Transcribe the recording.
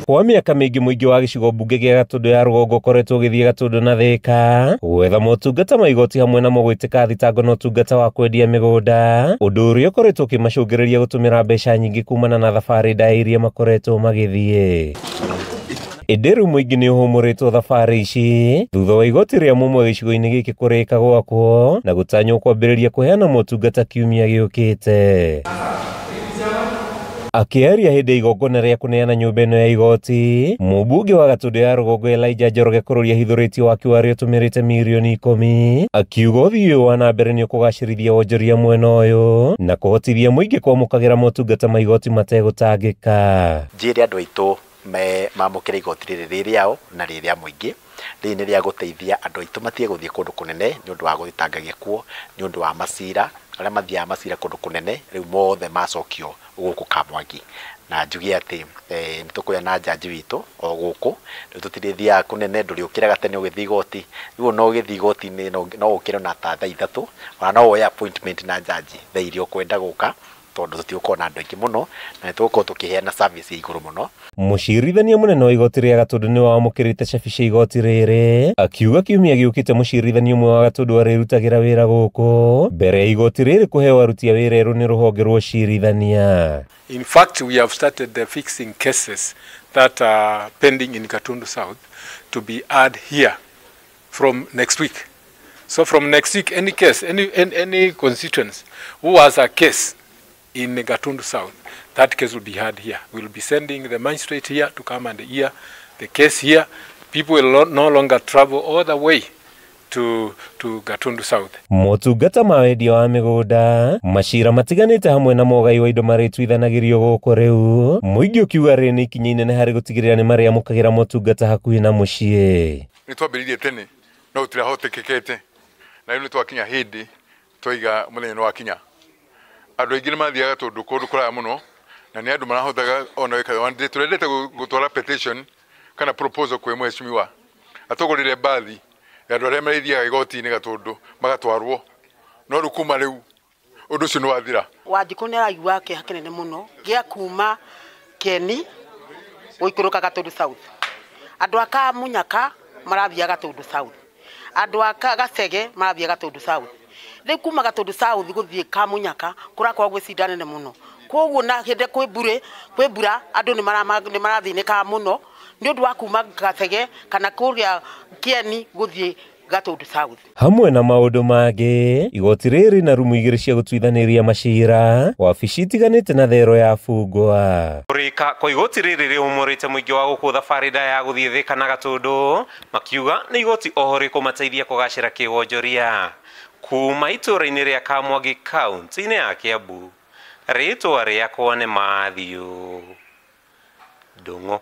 Kwa mĩaka mĩingĩ mũingĩ wa gĩcigo mbunge gĩa Gatũndũ ya rũgongo ũkoretwo ũgĩthiĩ Gatũndũ na Thĩka gwetha motungata ma igoti hamwe na gwĩtĩka thitango na ũtungata wa kwendia mĩgũnda, ũndũ ũrĩa ũkoretwo ũkĩmacũngĩrĩria gũtũmĩra mbeca nyingĩ kumana na thabarĩ ndaya iria makoretwo magĩthiĩ. Ĩndĩ rĩu mũingĩ nĩ ũhũmũrĩtwo thabarĩ ici thutha wa igoti rĩa mũmwe gĩcigo-inĩ gĩkĩ kũrĩka gwakwo na gũtanywo kwambĩrĩria kũheana motungata kiumia gĩũkĩte. Akĩaria hĩndĩ ya igongona rĩa kũneana nyũmba ĩno ya igoti, mũmbunge wa Gatũndũ ya rũgongo Elijah Njoroge kũrũria ahithũrĩtie waki warĩo ũtũmĩrĩte mirioni 10, akiuga ũthii ũyũ wa na mbere nĩ ũkũgacĩrithia wonjoria mwena ũyũ na kũhotithia mũingĩ kwamũkagĩra motungata ma igoti mategũtangĩka. Njĩre andũ aitũ mamũkĩre igoti rĩrĩ rĩ rĩao na rĩ rĩa mũingĩ. Rĩrĩ nĩ rĩa gũteithia andũ aitũ matige gũthiĩ kũndũ kũnene nĩ ũndũ wa gũthitanga gĩkuũ, nĩ ũndũ wa macira, arĩa mathiaga macira kũndũ kũnene rĩu mothe macokio gũkũ Kamwangi. Na njuge atĩ nĩ tũkũgĩa na njanji witũ o gũkũ, rĩu tũtirĩthiaga kũnene, ndũrĩũkĩraga tene ũgĩthiĩ igoti, rĩu ona ũgĩthiĩ igoti-inĩ no ũkĩre ona ta thaa 3, ona no woye appointment na njanji thaa iria ũkwenda gũka, tondũ tũtigũkorwo na andũ aingĩ mũno na nĩ tũgũkorwo tũkĩheana service ya igũrũ mũno. Mũcirithania mũnene wa igoti rĩa Gatũndũ nĩwe wamũkĩrĩte cabi cia igoti rĩrĩ, akiuga kiumia gĩũkĩte mũcirithania ũmwe wa Gatũndũ arĩrutagĩra wĩra gũkũ mbere ya igoti rĩrĩ kũheo aruti a wĩra erũ nĩ rũhonge rwa ũcirithania. In fact, we have started fixing cases that are pending in Gatundu South to be heard here from next week. So from next week, any case, any constituents who has a case in Gatundu South, that case will be heard here. We will be sending the magistrate here to come and hear the case here. People will no longer travel all the way to Gatundu South. Motungata ma wendia wa mĩgũnda, macira matiganĩte hamwe na mogai wa indo marĩtuithanagĩrio gũkũ rĩu, mũingĩ ũkiuga rĩrĩ nĩ ikinya inene harĩ gũtigĩrĩra nĩ marĩamũkagĩra motungata hakuhĩ na mũciĩ. Nĩ twambĩrĩirie tene no gũtirahotekekete, na rĩu nĩ twakinya hĩndĩ twaiga mũthenya nĩ wakinya. Andũ aingĩ nĩ mathiaga Gatũndũ kũndũ kũraya mũno na nĩ andũ marahotaga ona wĩka tũrendete gũtwara petition kana proposal kwĩ mheshimiwa atũgũrĩre mbathi ya andũ arĩa marĩthiaga igoti-inĩ Gatũndũ magatwarwo, no rĩu kuma rĩu ũndũ ũcio nĩ wathira. Wanjikũ nĩ araigua kĩeha kĩnene mũno gĩa kuma Kĩeni gũikũrũka Gatũndũ South. Andũ a Kamunyaka marathiaga Gatũndũ South, andũ a Gacege marathiaga Gatũndũ South. Rĩu kuma Gatũndũ South gũthiĩ Kamunyaka kũrakorwo gwĩ cinda nene mũno, koguo na hĩndĩ kwĩ mbura andũ nĩ marathĩnĩkaga mũno nĩ ũndũ wa kuma Gacege kana kũrĩa Kĩeni gũthiĩ Gatũndũ South. Hamwe na maũndũ mangĩ, igoti rĩrĩ na rumu 2 cia gũtuithanĩria macira, wabici itiganĩte na thero ya bungwa. Kũrĩka kwa igoti rĩrĩ rĩhũmũrĩte mũingĩ wa gũkũ thabarĩ ndaya ya gũthiĩ Thĩka na Gatũndũ, makiuga nĩ igoti oho rĩkũmateithia kũgacĩra kĩwonjoria. Kuma itũũra-inĩ rĩa Kamwangi kaunti-inĩ ya Kiambu, rĩtwa rĩakwa nĩ Matthew Ndung'u.